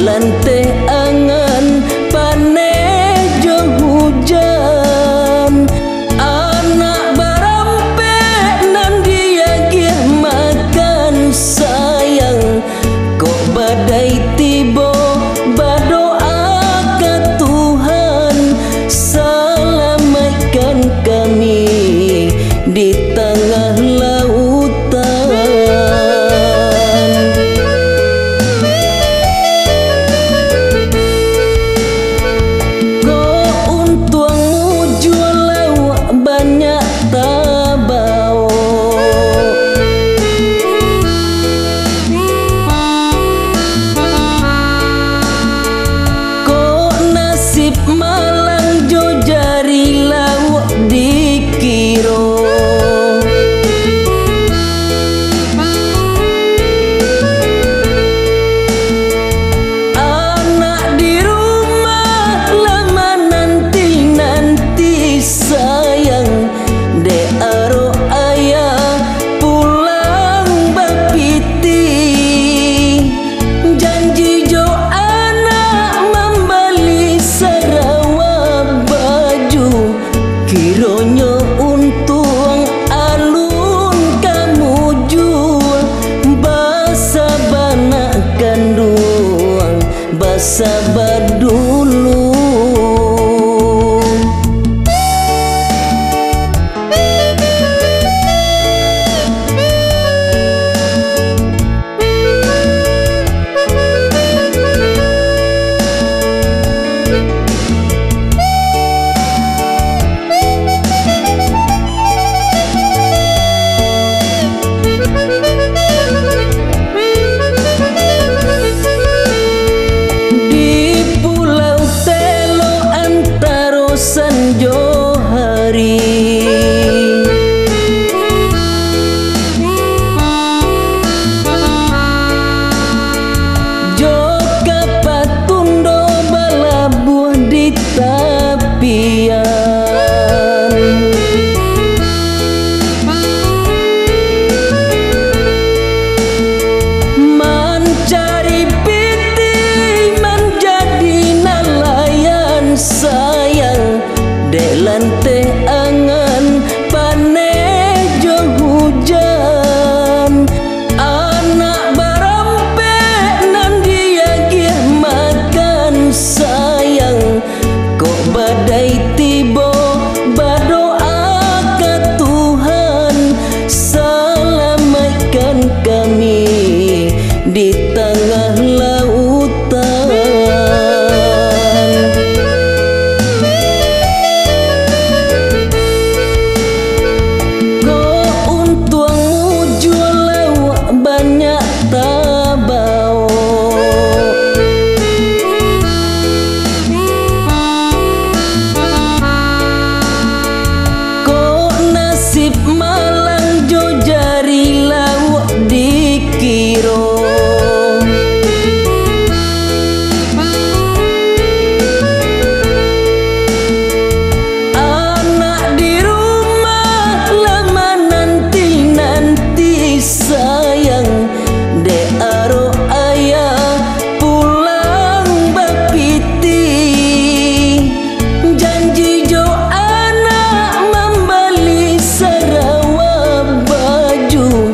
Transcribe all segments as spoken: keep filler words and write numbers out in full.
Lanteh angan, paneh jo hujan, anak barampek nan diagiah makan sayang. Kok badai tibo, badoa ka Tuhan, salamaikkan kami di tangah lautan. Kok untuang mujua lauak banyak tabao. Kok nasib malang jo jari lauak dikiro. Anak di rumah lah mananti-nanti sayang, dek arok ayah pulang bapitih. Janji jo anak mambali sarawa baju, kironyo untuang alun ka mujua, basa banak kanduang, basa badulu. Di pulau Telo antaro sanjo hari, jo kapal tundo balabuah di tapian. Mancari pitih manjadi nalayan sayang, dek lanteh angan paneh jo hujan. Anak barampek nan diagiah makan sayang, kok badai tibo badoa ka Tuhan, salamaikkan kami di tangah lautan. Kok untuang mujua lauak banyak tabao. Kok nasib malang jo jari lauak dikiro. Anak di rumah lah mananti-nanti sayang, dek arok ayah pulang bapitih. Janji jo anak mambali sarawa baju,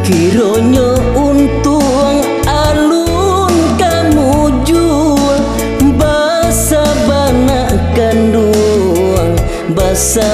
kironyo untuang alun ka mujua, basa banak kanduang, basa